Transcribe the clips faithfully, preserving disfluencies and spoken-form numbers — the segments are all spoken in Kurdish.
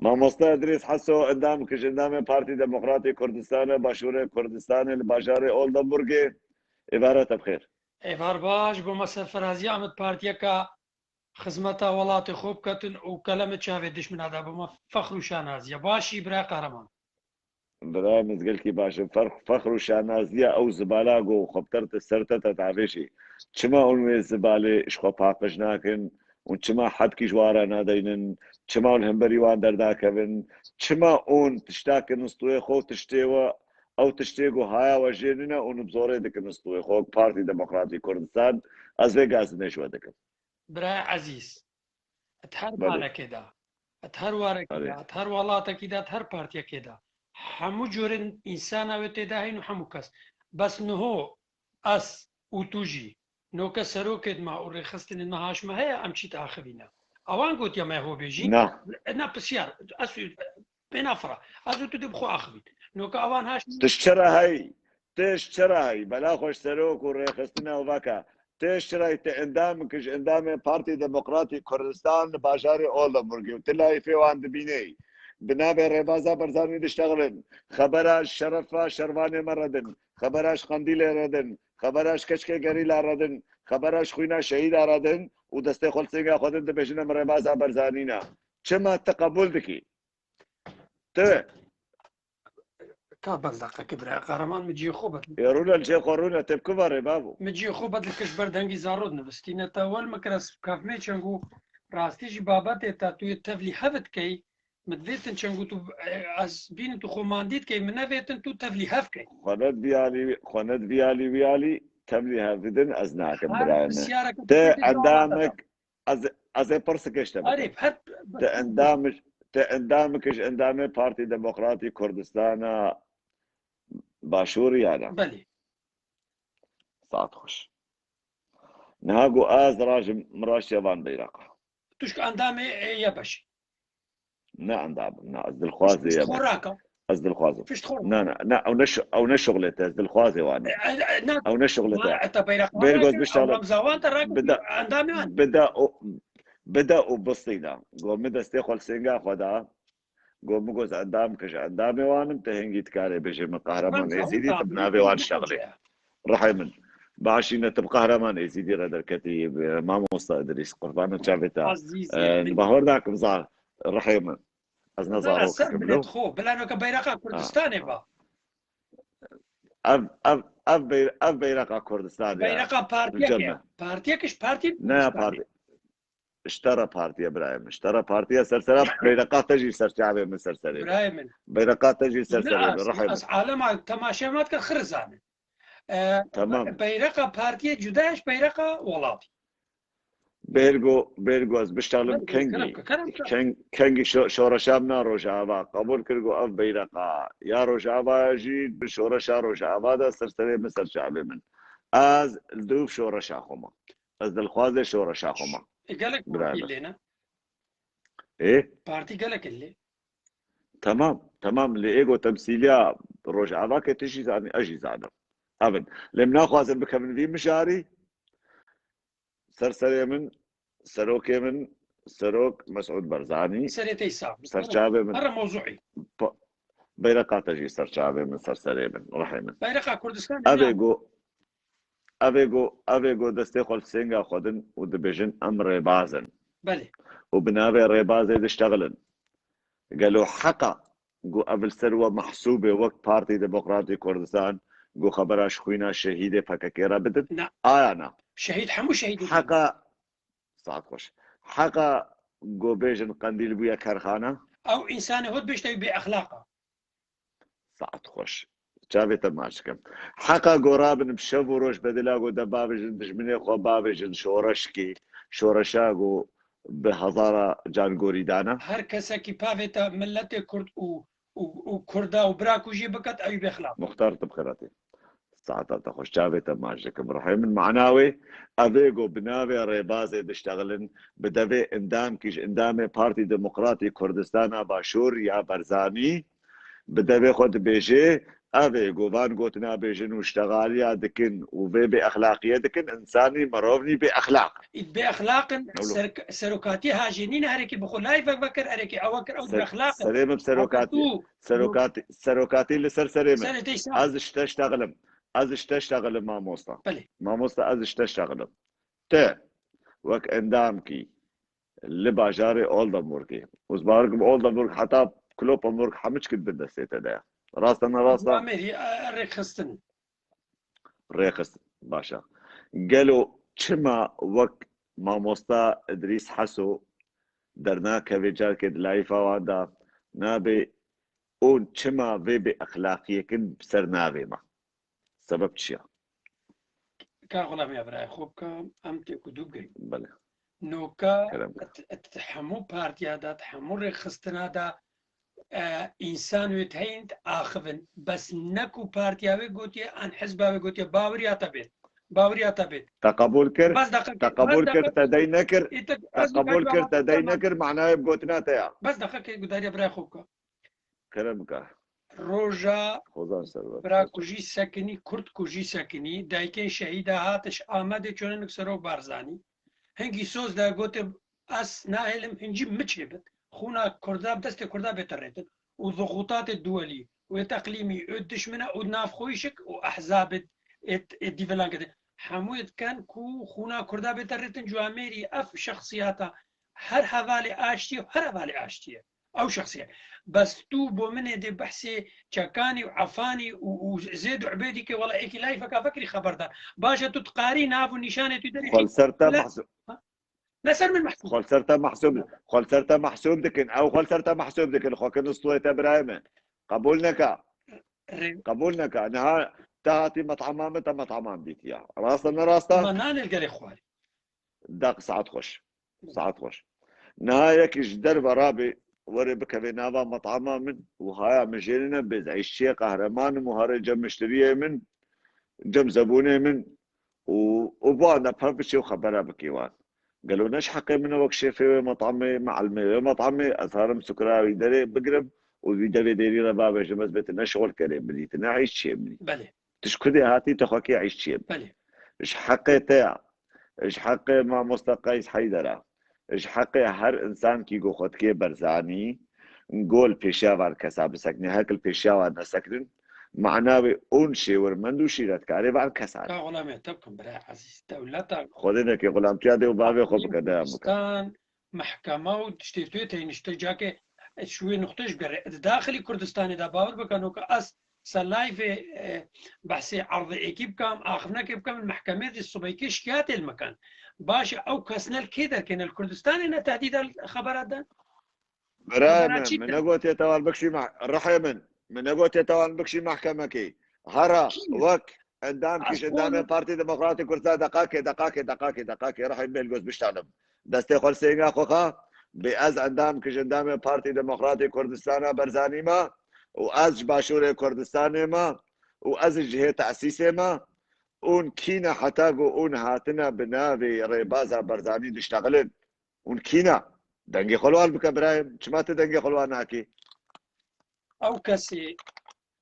Mamoste Idrîs Heso, endam, kişendamê Partî Demokratî Kurdistanê, Başûrê Kurdistanê, li bajarê Oldenburgê. Êvara te bi xêr. Êvar baş, bo me serferaziya em di partiyeka xizmeta welatê xwe biketin û keleme çavê dişmina de bo me fexr û şanaziya. Başî, birayê Qehreman? Birayê min gelkî baş im. Ferq, fexr û şanaziya ew zibala ku xwe bi te re, ser te te davêjî. Çima hûn wê zibalê ji xwe paqij nakin û çima hebkî ji wan re nadeynin? Çima hûn hemberî wan derdakevin? Çima hûn tişta kirin stûyê xwe û tiştê we, ew tiştê ku haya we jê nîne, hûn bi zorê dikin stûyê xwe? Wek Partî Demokratî Kurdistan, ez vê gazinê ji we dikim. Birayê ezîz, di her Belê. malekê de, di her warekî de, Belê. di her welatekî de, di her partiyekê de, hemû curên însana wê tê de heyîn û hemû kes. Bes niho ez û tu jî, noke serokê me û rêxistinên me haşme heye, em çî diaxivîne. Ewan gotiye me ho bêjî. Na. Na pisyar, ez û, bêna fira. Ez û tu dê bi xwe axivîn. Noke ewan haşme. Tu ji çi re heyî? Tu ji çi re heyî? Bela xwe ji serok û rêxistina û veke. Tu ji çi re heyî? Tu endamik ji endamê Partî Demokratî Kurdistan li bajarê Oldenburgê û tu layîfê wan dibînê. Bi navê Rêbaza Barzanî diştexilin. Xebera ji şerefa şervanê me re din. Xebera ji Qendîlê re din. Xebera ji keçikê gerîla re din. Xebera ji xwîna şehîda re din û destê xwe li sênga xwe din, dibêjin em Rêbaza Barzanî ne. Çima tu qebûl dikî? Tu. Ka bel deqekê bira. Qehreman, min cihê xwe bed. Ê rûne li cihê xwe rûne, tê bi ku ve rê bavo? Min cihê xwe bed li kişt ber dengî zaro dinivistîne. Te wel min kir ez kevmê çengû rastî jî babetê te tu yê tevlî hev dikey. Min divêtin çengû tu, e, ez bînin tu xwe mandî dikey, min nevêtin tu tevlî hev key. Xwe ne diviyalî, xwe ne diviyalî wiyalî tevlî hev didin, ez nakim birayê min. Te endamek, ez, ez ê pirsik ji te bikim. Te endamik, te endamik ji endamê Partî Demokratî Kurdistana Başûrî ya ne? Belê. Saet xweş. Niha ku ez rajim, min raştiya van beyraqa. Tu ji endamê, e, YBŞ î. Ne endam, ne, ez dilxwazê YBŞ î. Pişt xwe raka. Ez dilxwazim. Pişt xwe. Ne, ne, ne, ew ne şi-, ew ne şuxlê te, ez dilxwazê wan e. E, e, e, na, ew ne şuxlê te. Te beyraqa rake, bêrgoz biştala. Ew remza wan te rake, bide, endamê wan. Bide û, bide û bistîna. Go min destê xwe li sênga xwe da. Go min goz endam kir, ji endamê wan im, te hingî dikarê bêjê min Qehreman Êzîdî, tu bi navê wan şexlê. Rihê min. Başî ne, tu bi Qehreman Êzîdî re derketî, mamosta Idrîs, qurbana çavê te. Bahor dakim zar, rihê min. Ez ne zarok kim lo. Xo, bila noke beyraqa Kurdistanê ba. Ev, ev, ev, bey-, ev beyraqa Kurdistanê. Beyraqa partiyek e. Partiyek iş partî. Ne partî. Ji te re partiye birayê min. Ji te re partiye sersera beyreqa te jî ser çavê min serserê. Birayê min. Beyreqa te jî serserê. Rihê min. Ez alema temaşe me dikir xir zanin. E, tamam. Beyreqa partiye cuda ye ji beyreqa welatî. Bêrgo, bêrgo ez biştalim kengî. Keng-, kengî şo-, şoreşa min a Rojava. Qebûl kir ku ev beyreqa ya Rojava jî bi şoreşa Rojava de serserê min ser çavê min. Ez li dûv şoreşa xwe me. Ez dilxwazê şoreşa xwe me. E, gelek partî lê ne? Ê? Partî gelek lê. Temam, temam. Lê êgo temsîliya Rojava ke tu jî zanî, ez jî zanim. Ev in. Lê min naxwazin bikevin vî mijarî. Ser serê min, serokê min, serok Mesûd Barzanî. Serê te sağ. Serçavê min. Herre mewzuî. Beyreqa te jî serçavê min, ser serê min, rihê min. Beyreqa Kurdistanê. Ev ê go, ev ê go, ev ê go destê xwe li sênga xwe din û dibêjin em rêbaz in. Belê. Û bi navê rêbazê diştexilin. Gelo heqa ku ev li ser we mehsûb e wek Partî Demokratî Kurdistan ku xebera ji xwîna şehîdê P K K re bidin? Na. Aya na. Şehîd hemû şehîd. Heqa, saet xweş. Heqa ku bêjin Qendîl bûye kerxane? Ew însanê hot bêjte wî bêexlaq e. Saet xweş. Çavê te maç dikim. Heqa ku rabin bi şev û roj bedila ku de bavêjin dijminê xwe bavêjin şoreşkî, şoreşa ku bi hezara can gorî dana. Her kesekî pavê te miletê Kurd û, û, û Kurda û bira ku jî biket, ew bêxlaq. Muxtar, tu bi xêr hatî. Saeta te xweş, çavê te maç dikim. Rihê min, mana wê, ev ê ku bi navê rêbazê diştexilin, bi devê endamkî ji endamê Partî Demokratî Kurdistana Başûr ya Barzanî, bi devê xwe dibêje, Ev ê ku van gotina bêjin û ştexaliya dikin û vê bêexlaqiye dikin, insanî mirov nî bêexlaq. Bêexlaq in, Ewlo. ser-, serokatî hajê nîne herekî bi xwe layvek vekir, herekî ew kir, ew Ser-, bêexlaq in. Serê min Heta serokat-, tu serokatî, serokatî li ser serê min. Serê te sağ. Ez ji te ştexilim. Ez ji te ştexilim mamosta. Belê. Mamosta ez ji te ştexilim. Te wek endamkî li bajarê Oldenburgê. Û ez bawer dikim Oldenburg heta Kloppenburg hemû çik dibin destê te de. Rast e, ne rast e? Amêrî, e, rêxistin. Rêxist, baş e. Gelo çima wek mamosta Idrîs Heso dernakeve carkê di layîfa wan de nabê û çima vê bêexlaqiyê kin ser navê me? Sebeb çi ye? Ka xulamê ya birayê xwe bike, em têkû dû bigirin. Belê. Noka Kerem ke. Di, di hemû partiya de, di hemû rêxistina de, e, însan wê heyîn axivin. Bes ne ku partiya wê gotiye, an hizba wê gotiye, baweriya te bêt. Baweriya te bêt. Te qebûl kir, Bas deqe, te bas qebûl kir, deqe. Te dey nekir, Ê, te, te ez qebûl bikar kir, te dey baweriya nekir, manayê bi gotina te ya. Bas deqe ke gudariya birayê xwe bike. Kerem bike. Roja Hozan Serwer. Bira kujî sekinî, Kurd kujî sekinî, dayikên şehîda hatiş Amedê çûne nik Serok Barzanî. Hingî soz de gote, ez nahêlim hincî miçê bit. Xûna Kurda bi destê Kurda bête rêtin. Û zixûtatê duwelî, û êt eqlîmî, û dişmine, û navxweyîşik, û ehzabê êt, êt dîvelan kete. Hemû êt ken ku xûna Kurda bête rêtin, cuamêrî ev şexsiyata her hevalê aştiyê, her hevalê aştiyê. Ew şexsiyet. Bes tu bo min ê dê behsê Çekanî û Efanî û, û Zêd û Ubêdî ke wela êkî layfeka vekirî xeber da. Baş e tu diqarî nav û nîşanê tu derî Xwe li ser te Bila- mehsûb. Ha? Ne ser min mehsûb. Xwe li ser te mehsûb. Xwe li ser te mehsûb dikin. Ew xwe li ser te mehsûb dikin. Xwe kin stûyê te birayê min. Qebûl neke. Rê- Qebûl neke. Niha te hatî met'ama min, te met'ama min dîtiya. Rast e, ne rast e? Ma nanê li gelê xwarî. Daq saet xweş. Saet xweş. Niha yekî ji derve rabê were bikeve nava met'ama min û haya min jêrine bê ez îşçiyê qehreman im û here cem mişteriyê min, cem zebûnê min û, û bi wan de pev biçê û xebera bikê wan. Gelo ne ji heqê min e wek şêfê wê met'amê, me'elmê wê met'amê, ez herim sukra wî derê bigirim û wî devê dêrî re bavêjim ez bê tu ne şixulkerê min î, tu ne îşçiyê min î. Belê. Tu ji ku dê hatî, tu xwekî îşçiyê bî. Belê. Ji heqê te ya, ji heqê mamoste Qeys Heyder a, ji heqê her însankî ku xwe dikê Barzanî, gol pêşiya van kesa bisekine, hek li pêşiya wan nesekinin, mana wê ûn şêwirmend û şîretkarê van kesa ne. Ka xulamê te bikim, bira ezîz, dewleta Xwedê nekê xulamtiya dê û bavê xwe bike, dayam bike. Kurdistan, mehkema û tiştê tu yê tênişte cake, ez ji wê nuqtê ji bigere. Di daxilî Kurdistanê de bawer bike, noka ez ser layfê, e, behsê erdê êkî bikim, axivnekê bikim, li mehkemê dê sibeykê şikayetê li min kin. Baş e, ew kes ne li kê derkê, ne li Kurdistanê, ne tehdîda li xebera de? Birayê min, min negotiye te wan bikişî meh-, rihê min, min negotiye te wan bikişî mehkemekê. Hera, wek endamkî ji endamê Partî Demokratî Kurdistan, deqakê, deqakê, deqakê, deqakê, rihê min bêl göz biştanim. Destê xwe li sênga xwe xa, bê ez endamkî ji endamê Partî Demokratî Kurdistana Barzanî me û ez ji Başûrê Kurdistanê me û ez ji cihê tesîsê me ûn kî ne heta ku ûn hatine bi navê rêbaza Barzanî diştexilin. Hûn kî ne? Dengê xwe li wan bike birayê min. Çima tu dengê xwe li wan nakî? Ew kesê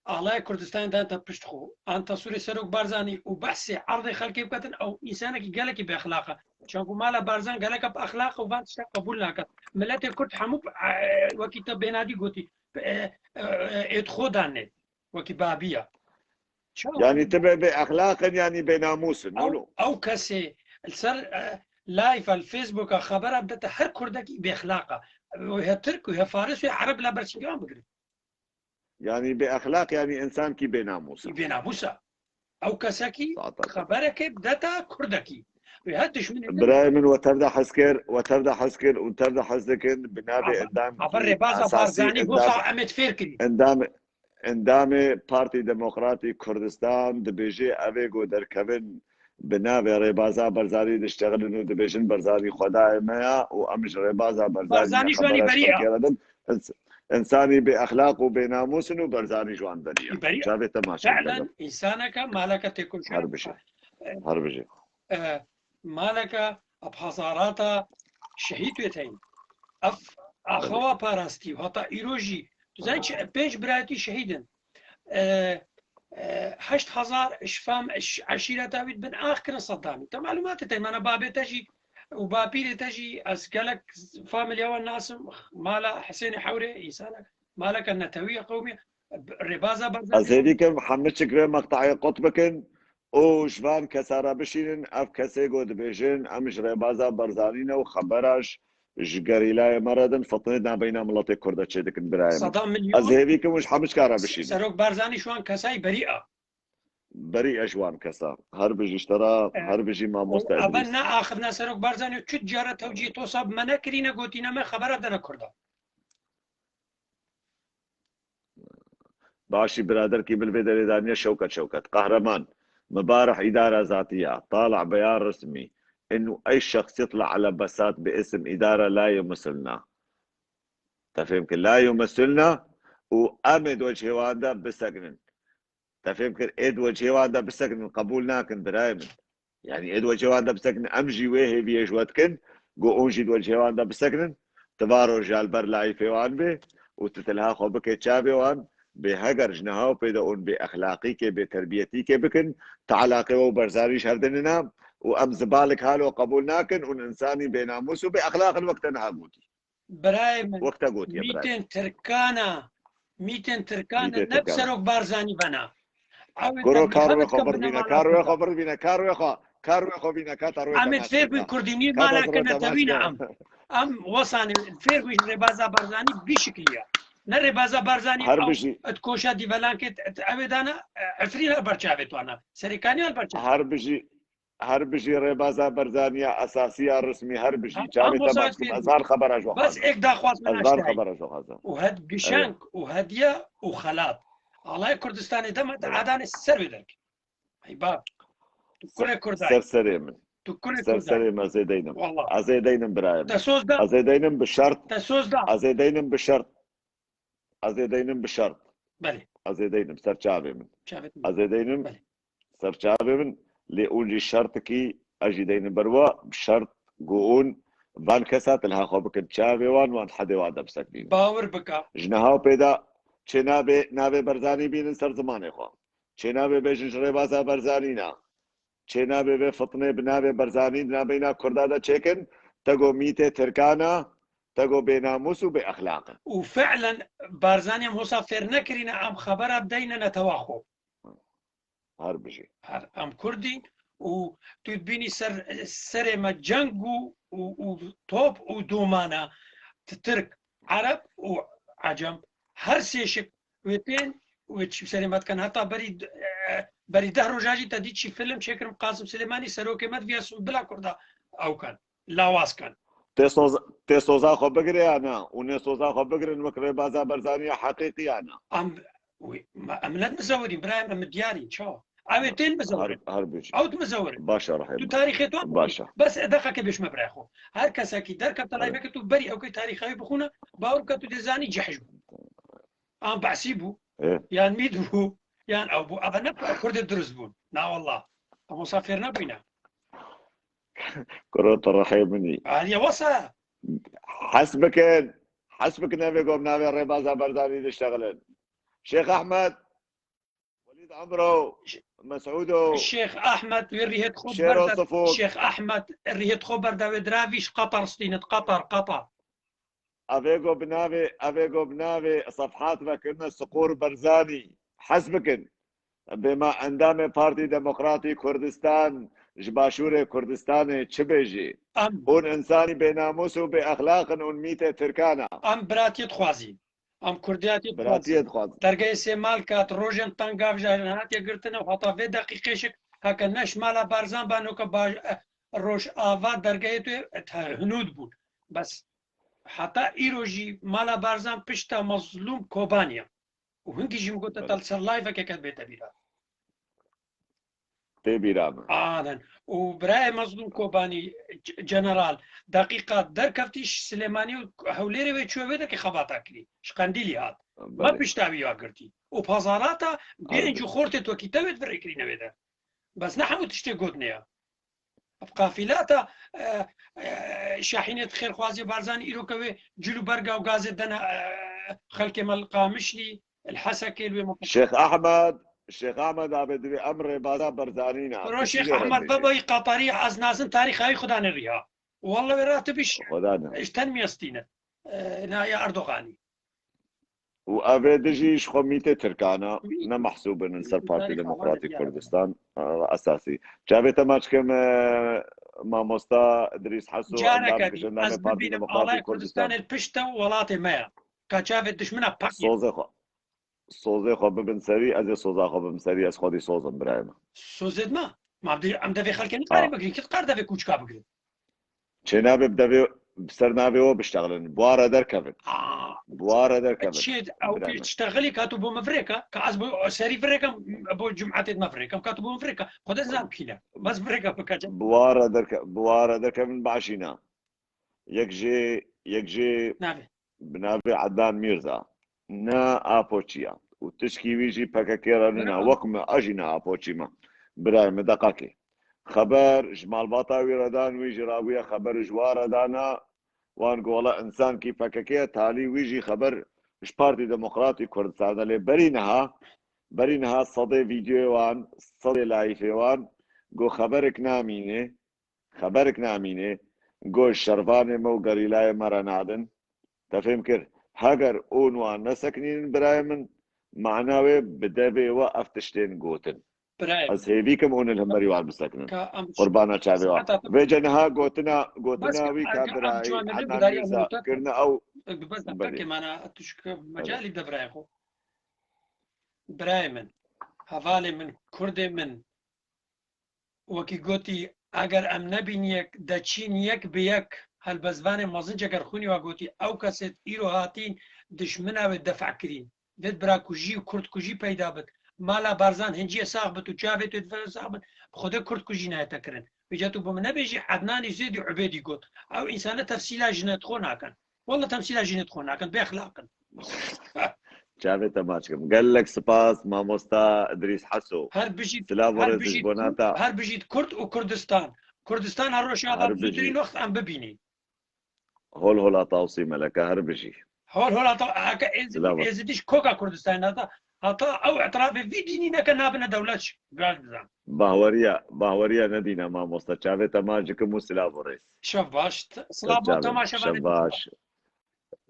alaya Kurdistanê dane te pişt xwe, an teswîrê Serok Barzanî û behsê erdê xelkê biketin, ew însanekî gelekî bêexlaq e. Çanku mala Barzan gelek e bi exlaq û van tişta qebûl nake. Miletê Kurd hemû, e, wekî te bênadî gotî, e, e, e, êt xwe danê. Wekî babiya. Çawa? Yanî tu bê, bêexlaq in, yanî bênamûs in, Ew, wilo. Ew kesê li ser, e, live, li Facebooka xebera bidete her Kurdekî bêexlaq e. Wê he Tirk, wê he Faris, wê he Ereb la ber çingê wan bigirin. Yanî bêexlaq, yanî însankî bênamûs e. Bênamûs e. Ew kesekî Zaten. Xeberekê bidete Kurdekî. Wê he dişminê din. Birayê min we tev de hez kir, we tev de hez kir û tev de hez dikin bi navê Ama, endamkî ama rêbaza esasî, Barzanî bo endam-, xaw em ê fêr kirî. Endam-, Endamê Partî Demokratî Kurdistan dibêje, ev ê ku derkevin bi navê rêbaza Barzanî diştexilin û dibêjin Barzanî xwedayê me ya û em ji rêbaza Barzanî Barzanî ji wanî berî ye. Ins-, însanî bêexlaq û bênamûs in û Barzanî ji wan berî ye. Berî ye. Çavê te maçe. Felen însaneke maleke têkoşer. Her bijî. Her bijî. E, maleke bi hezarata şehîd wê teyîn. Ev axawa parastî û heta îro jî, tu zanî çi, pênc birayetî şehîd in. E, e, heşt hezar şifam, ş-, eşîreta wî bin ax kirin Seddamî. Te malumatê te, mana babê te jî û bapîrê te jî, ez gelek familya wan nasim, mala Hesênê Hewrê, însana, maleke netewî ye qewmî, rêbaza Barzanî. Ez hêvî kim hemû çik vê meqteyê qut bikin û ji van kesa re bişînin, ev kesê ku dibêjin, em ji rêbaza Barzanî ne û xebera ji, ji gerîlayê me re din, fitnê nabeyna miletê Kurd de çêdikin, birayê min. Seda milyon. Ez hêvî kim û ji hemû çika re bişînin. Serok Barzanî ji wan kesayî berî a. Berî e ji wan kesa. Her bijî ji te re, e, her bijî mamoste Edrîs. Eve ne axirina Serok Barzanî çi cara tewcîhê tosa bi me nekirîne, gotîne me xebera dene Kurda. Başî biraderkî min vê derê daniye Şewket Şewket. Qehreman, mibarih îdara zatiya, tala beya resmî, inu ey şexsiyet la ala besat bi isim îdara la yumessilna. Te fêm kir, la yumessilna û em ê di wecihê wan de bisekinin. Te fêm kir, ê di wecihê wan de bisekinin, qebûl nakin, birayê min. Yanî ê di wecihê wan de bisekinin, em jî wê hêviyê ji we dikin, ku hûn jî di wecihê wan de bisekinin, ti va rojê li ber layîfê wan bê û ti tilha xwe bike çavê wan, bê heger ji niha û pê de hûn bê exlaqîkê, bê terbiyetîkê bikin, ti eleqê we û Barzanî ji hev de nina û em zibalik halo qebûl nakin, hûn insanî bênamûs û bêexlaq in wek te niha gotî. Birayê min, wek te gotiye, birayê. Mîtên Tirkana, mîtên Tirkana, mîtên ne bi Tirkana. Serok Barzanî bena. Ew ê Kuro, te kar wê xwe birvîne, kar wê xwe birvîne, kar wê xwe, kar wê xwe bîne, ka te rûyê te naşkîne. Em ê fêr bûn kurdînî, maleke netewî ne em. Em wesanê fêr bûn ji rêbaza Barzanî bî şikilî ye. Ne rêbaza Barzanî her bijî. Ew, et koşa dîvelankê, et, ew ê dana, e, efrîn li ber çavê twana. Serêkanî li ber çavê. Her bijî. Her bijî rêbaza Berzaniya esasiya resmî, her bijî. Çavê te baş kim, ez van xebera ji we xwazim. Bes êk daxwaz min. Ez van xebera ji we xwazim. Û het gişeng û hediye û xelat. Alay Kurdistanê dema te adanê ser wê derkê. Hey bab. Tu kurê Kurday. Ser serê min. Tu kurê Kurday. Ser serê min, ez ê deynim. Wallah. Ez ê deynim birayê min. Te soz da. Ez ê deynim bi şert. Te soz da. Ez ê deynim bi şert. Ez ê deynim bi şert. Belê. Ez ê deynim ser çavê min. Çavê min. Ez ê deynim ser çavê min. Lê û jî şertikî ez jî deynim ber we, bi şert ku hûn van kesa tilha xwe bikin çavê wan, wan hedê wan de biseknînin. Bawer bike. Ji niha pê de çê nabê, navê Berzanî bînin ser zimanê xwe. Çê nabê bêjin ji rêbaza Berzanî ne. Çê nabê vê fitnê bi navê Berzanî di nabeyna Kurda de çêkin, te got mîtê Tirkan e, te got bênamûs û bêexlaq e. Û fi'len Barzanî em wisa fêr nekirîne, em xebera bideyne netewa xwe. Her bijî. Her, em Kurd in û tu dibînî ser, serê me ceng û, û, û top û domana, ti Tirk, Ereb û Ecem, her sê şik wê tên, wê çi serê me dikin. Heta berî, e, berî deh roja jî te dît çi film çêkirim, Qasim Silêmanî serokê me, diviya bila Kurda ew ken, lawaz ken. Tê soz-, tê soza xwe bigire ya na? Û nê soza xwe bigirin wek rêbaza Berzaniya heqîqî ya na? Em, wî, me, em ne mizewirîn, birayê me, em diyarîn, çawa? Ew ê tên mizewirin. Her, her bijî. Ew dimizewir. Baş e, rehê min. Tu tarîxê tu baş e. Bes deqekê bêjme birayê xwe. Her kesekî derkefte layveke tu berî ew kê tarîxa wî bixwîne, bawer bike tu dê zanî cehj bû. An behsî bû, ê, yan mîd bû, yan ew bû. Eve ne kurdê dirust bûn. Na wallah. Em wisa fêr nebûyne. Kuro tu rehê min î. Aliye wisa. Hes bikin. Hes bikin, evê gom navê rêbaza Berzanî diştexilin. Şêx Ehmed, Welîd Emro, Mesûdo, Şêx Ehmed wê rihêt xwe Şêro berda. Sifûr. Şêx Ehmed rihêt xwe berda wê diravî ji Qatar stînit. Qatar, Qatar. Evê go bi navê, evê go bi navê sefhat vekirine Siqor Berzanî. Hes bikin. Bêma endamê Partî Demokratî Kurdistan ji Başûrê Kurdistanê çi bêjî? Em. Hûn insanî bênamûs û bêexlaq in, hûn mîtê Tirkan e. Em biratiyê dixwazîn. Em kurdiyatî dixwazin. Biratiyê dixwazin. Dergehê Sêmalka di rojên teng gav ji herin hatiye girtin û heta vê deqîqê şik heke ne ji mala Barzan ba noke ba-, eh, Rojava dergehê tu, eh, te-, hinûd bûn. Bes heta îro jî mala Barzan pişta Mezlûm Kobanî ye. Û hinkî jî min gote, belê, te li ser live-eke ket bête bîra. Tê bîra min. Anen. Û birayê Mezlûm Kobanî, g-, general, deqîqa derkeftî ji Silêmanî û Hewlêrê wê çûye wê derkê xebata kirî. Ji Qendîlî hat. Me, belê, pişta wî ya girtî. Û pazarata, anladım, gênc û xortê twekî te wê di vir kirîne wê de. Bes ne hemû tiştê gotine ya. Ev qafîlata, e, e, şahînê xêrxwaziyê Barzanî îro ke wê cil û berga û gazê dene, e, xelkê me li Qamişlî, li Hesekê, li wê mintîqê. Şêx Ehmed, Şêx Ahmed abi divê em rêbaza Berzanî ne. Bro Şêx Ahmed baba yî Qatarî ez nazin tarîxa wî xuda ne riya. Walla wê ratibiş. Xuda ne. Îşten miyestîne. E, na ya Erdoganî. Û ev ê dijî ji xwe mîtê Tirkana ne mehsûb in li ser Partî Demokratîk Kurdistan, e, esasî. Çavê te maç kim, e, mamosta Idrîs Heso, endam ki ji endamê Partî Demokratîk Kurdistan. Pişt te û welatê me ya. Ka çavê dişmina pak. Sozê xwe. Sozê xwe bibin serî, ez ê soza xwe bibim serî, ez xwedî soz im birayê min. Sozê me? Ma em devê xelkê nikarî bigirin, kit qar devê kûçka bigirin. Çênabê bi devê, bi ser navê we biştexilin. Bi wa re derkevin. Aa, Bi wa re derkevin. Çê ew kê ştexilî ka tu bo min virêka, ka ez bo serî virêka, bo cum'etê me virêka, ka tu bo min virêka. Xwedê zam kîne. Bes virêka bikace. Bi wa re derke, bi wa re derkevin başîna. Yek jê, yek jê Navê. bi navê Ednan Mîrza. Ne Apoçiya. Û tişkî wî jî P K K re nîne. Wek me, ez jî ne Apoçî me. Birayê min deqakê. Xeber ji malbata wî re dan, wî jî rabûye xeber ji wa re dana. Wan got, wela însankî P K K ye, talî wî jî xeber ji Partî Demokratî Kurdistan de. Lê berî niha, berî niha sedê vîdeoyê wan, sedê layîfê wan, got xeberek namîne, xeberek namîne, got şervanê me û gerîlayê me re nadin. Te fêm kir? Heger ûn wan nesekinînin birayê min, mana wê bi devê we ev tiştên gotin. Ez hêvî kim ûn li hemberî wan bisekinin. Qurbana çavê wan. Vêce niha gotina, gotina wî ka birayî Ednan Mîrza kirine ew. Bes de pekê mana tu ji mecalî de birayê xwe. Birayê min, hevalê min, kurdê min, wekî gotî, eger em nebîn yek, deçîn yek bi yek, helbestvanê mezin Cegerxwînî wa gotî, ew kesê îro hatîn dişmina wê defa kirîn. Vêt birakujî û kurdkujî peyda bit. Mala Barzan hinciyê sax bit û çavê tê divê sax bit. Bi Xwedê kurdkujî nayete kirin. Vêca tu bi min nebêjî Ednanî Zêdî Ubêdî got. Ew însane tefsîla jinê xwe nakin. Walla temsîla jinê xwe nakin. Bêexlaq in. Çavê te maç kim. Gelek spas mamosta Idrîs Heso. Her bijît, silav û rêz ji bona te. Her bijît Kurd û Kurdistan. Kurdistan her rojhilata zûtirîn wext em bibînî. Hol hola tawsî meleke her bijî. Hol hola taw heke êzidî, êzidî ji koka Kurdistanê hata, hata ew etirafê vî dînî neke nabine dewlet jî. Gaz bizan. Bahweriya, bahweriya nedîne mamosta. Çavê te maç dikim û silav û rêz. Şev baş. Silav bo temaşevanê. Şev baş.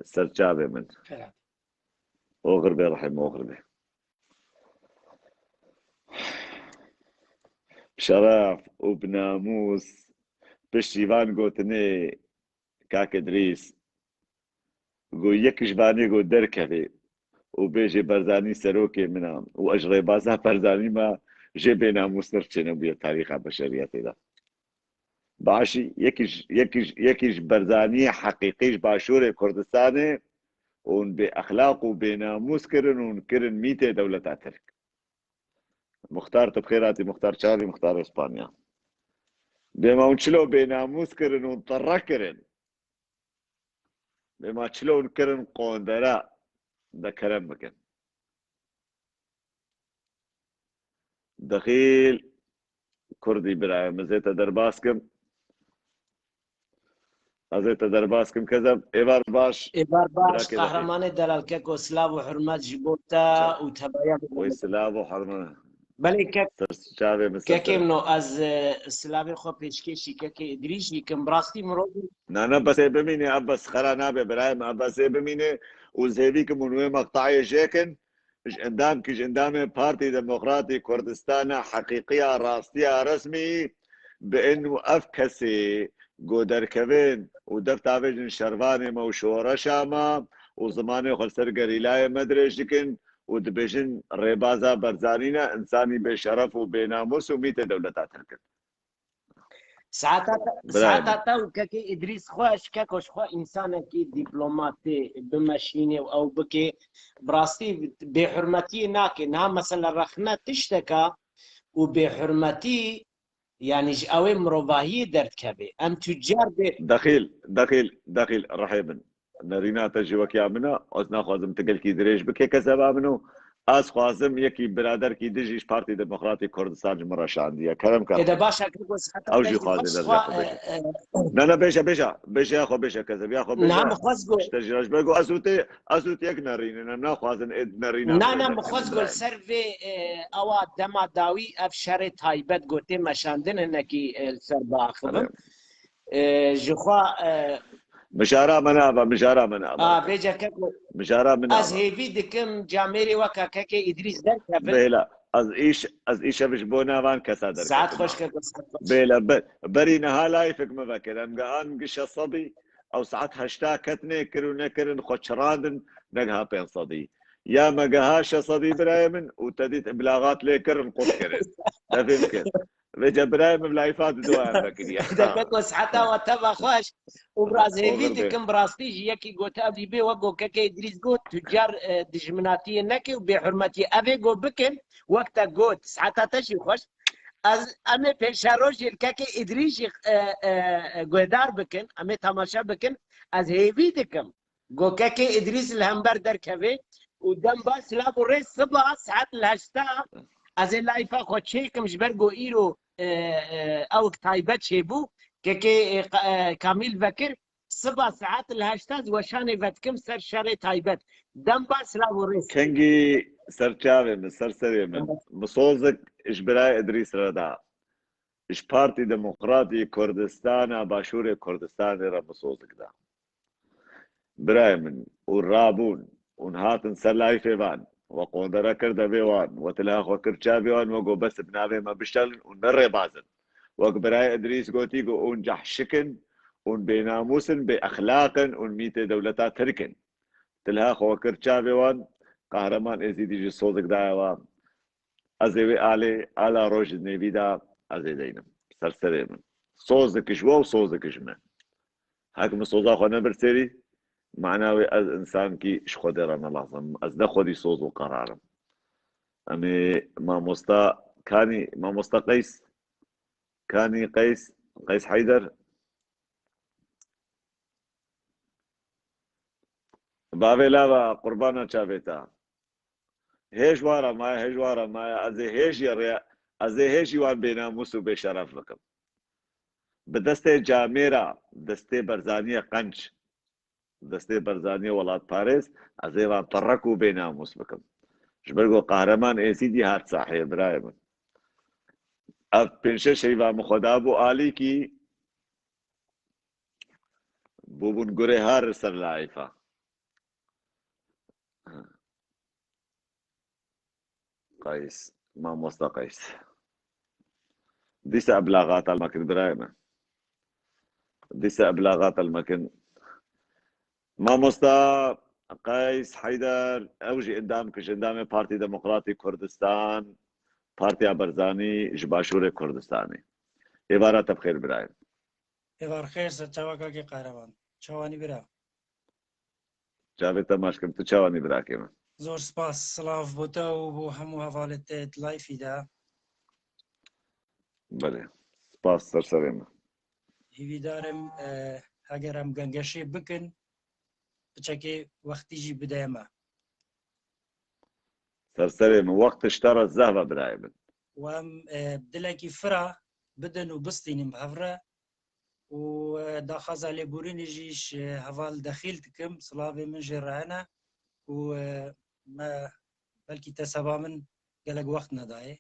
Ser çavê min. Oxir be rehim, oxir be. Şeref û bi namûs piştî van gotinê kak Idrîs got, yek ji vanê got derkevê û bêjê Barzanî serokê min a û ez ji rêbaza Barzanî me jê bênamûstir çênebûye tarîxa beşeriyetê de. Başî, yekî ji, yekî ji, yekî ji Barzaniyê heqîqî ji Başûrê Kurdistanê ûn bê exlaq û bênamûs kirin ûn kirin mîtê dewleta Tirk. Muxtar, tu bi xêr hatî, Muxtar Çavî, Muxtar Îspanya. Bêma hûn çilo bênamûs kirin ûn tirre kirin. Bêma çilo hûn kirin qondere de kerem bikin. Dexîl Kurdî birayê min, zê te derbas kim. Ez ê te derbas kim kezeb. Êvar baş. Êvar baş, qehremanê delal keko, silav û hurmet ji bo te û tevaya. Wê silav û hurmet. Belê kek, çavê min ser kekê min o, ez e, silavê xwe pêşkêşî kekê Îdrîs jî kim. Bi rastî mirov. Na, na, bes ê bimîne, ev bes xera nabe, birayê min, ev bes ê bimîne û zêvî kim û wê meqtayê jêkin. Ji endam ki ji endamê Partî Demokratî Kurdistana heqîqiya rastiya resmî bi in û ev kesê go derkevin û dev tavêjin şervanê me û şoreşa me û zimanê xwe li ser gerîlayê me dirêj dikin û dibêjin rêbaza Barzanî ne, insanî bêşeref û bênamûs û mîtê dewleta Tirk in. Saeta te, saeta te û kekê Îdrîs xwe, ji keko ji xwe însanekî dîplomatê bimeşînê û ew bikê, bi rastî bêhurmetiyê nake. Niha mesela rexne tişteka û bêhurmetî, yanî ji ew ê mirovahiyê derdikeve. Em tucar bê. Dexîl, dexîl, dexîl, rihê bin. Nerîna te jî wek ya min e, ez naxwazim tu gelkî dirêj bike kezeba min û Ez xwazim yekî biraderkî dijî ji Partî Demokratî Kurdistan ji min re şandiye. Kerem ke. Êde baş e, keko siheta Ew jî xwazê ez xwe, ya xwe bêje. E, e, Ne, ne, bêje, bêje. Bêje ya xwe bêje, kezeb ya xwe bêje. Na, min xwest got. Ji te jî re ji ber ku ez û tê, ez û tê yek nerînin, em naxwazin ê nerîna. Na, na, min xwest got ser vê, e, ewa dema dawî ev şerê taybet gotê meşandin hinekî, e, li ser biaxivim. E, ji xwe, e, Mijara min ava, mijara min ava. A, bêje keko. Mijara min ava. Ez hêvî dikim, camêrê weka kekê Îdrîs derkevin. Bêla, ez îş, ez îşev ji bo navan kesa derketim. Saet xweş keko, saet xweş. Bêla, be-, berî niha layfek me vekir. Em gihan gişe sedî, ew saet heşta ket nêkir û nekirin, xwe çirandin, negiha pênc sedî. Ya me giha şeş sedî birayê min û te dît iblaxat lê kirin, qut kirin. Te fêm kir. Vêce birayê min layfa di doyan vekiriye. Deke ku siheta we teva xweş û bi rastî hêvî dikim, bi rastî jî yekî gote ev dî bê wek ku kekê Îdrîs got, tucar, e, dijminatiyê neke û bêhurmetiyê. Ev ê ku bikin, wek te got, siheta te jî xweş. Ez, em ê pêşerojê li kekê Îdrîs jî, e, e, e, guhdar bikin, em ê temaşe bikin. Ez hêvî dikim. Gokekê Îdrîs li hember derkeve û dem ba silav û rê siba saet li heşta ez ê layfa xwe çêkim ji ber ku îro, e, e, ewk taybet çêbû. Kekê, e, qa-, e, Kamîl vekir siba saet li heşta ez weşanê vedikim ser şerê taybet. Dem ba silav û rê. Kengî ser çavê min, ser serê min. Evet. Min sozik ji birayê Îdrîs re da. Ji Partî Demokratî Kurdistana Başûrê Kurdistanê re min sozik da. Birayê min û rabûn û hatin ser layfê van, we qondere kir devê wan, we tilha xwe kir çavê wan, we got bes bi navê me bişelin û ne rêbaz in. Wek birayê Idrîs gotî, got hûn cehşik in, hûn bênamûs in, bêexlaq in, hûn mîtê dewleta Tirk in. Tilha xwe kir çavê wan, Qahreman Êzîdî jî sozik daye wan. Ez ê wê alê, ala roj di nêvî de ez ê deynim. Ser serê min. Sozik ji we û sozik ji me. Hek min soza xwe nebir serî, mana wê ez însankî ji Xwedê re nelazim. Ez ne xwedî soz û qerar im. Em ê mamosta Kanî, mamosta Qeys, Kanî Qeys, Qeys Heyder. Bavê lava, qurbana çavê te. Hêj wara maye, hêj wara maye, ez ê hêj yê rê, ez ê hêj wan bênamûs û bêşeref bikim. Bi destê camêra, destê Berzaniyê qenc, destê Berzaniyê welatparêz, ez ê wan pirrek û bênamûs bikim. Ji ber ku Qahreman Êzîdî hat sahê, birayê min. Ev pênc şeş heyva min xwe dabû alîkî, bûbûn gurê har li ser laîfa. Qeys, mamosta Qeys. Dîsa eblaxat al mekin birayê me. Dîsa eblaxat al mekin. Mamosta Qeys Heyder, ew jî endam ki ji endamê Partî Demokratî Kurdistan, Partiya Berzanî ji Başûrê Kurdistanê. Êvara te bi xêr birayê. Êvar xêr, ser çava kakê Qehreman. Çawanî bira? Çavê te maç kim, tu çawanî birakê min? Zor spas, silav bo te û bo hemû hevalê te di layfî de. Belê. Spas ser serê min. Hîvîdar im, e, heger em gengeşê bikin, piçekê wextî jî bide me. Ser serê min. Wext ji te re zehf e birayê min. Û em, e, dilekî fira bidin û bistînin bi hev re. Û, e, daxwaza lêborînê jî ji heval Dexîl dikim, silavê min jê re hene û, e, me belkî te seba min gelek wext nedayê.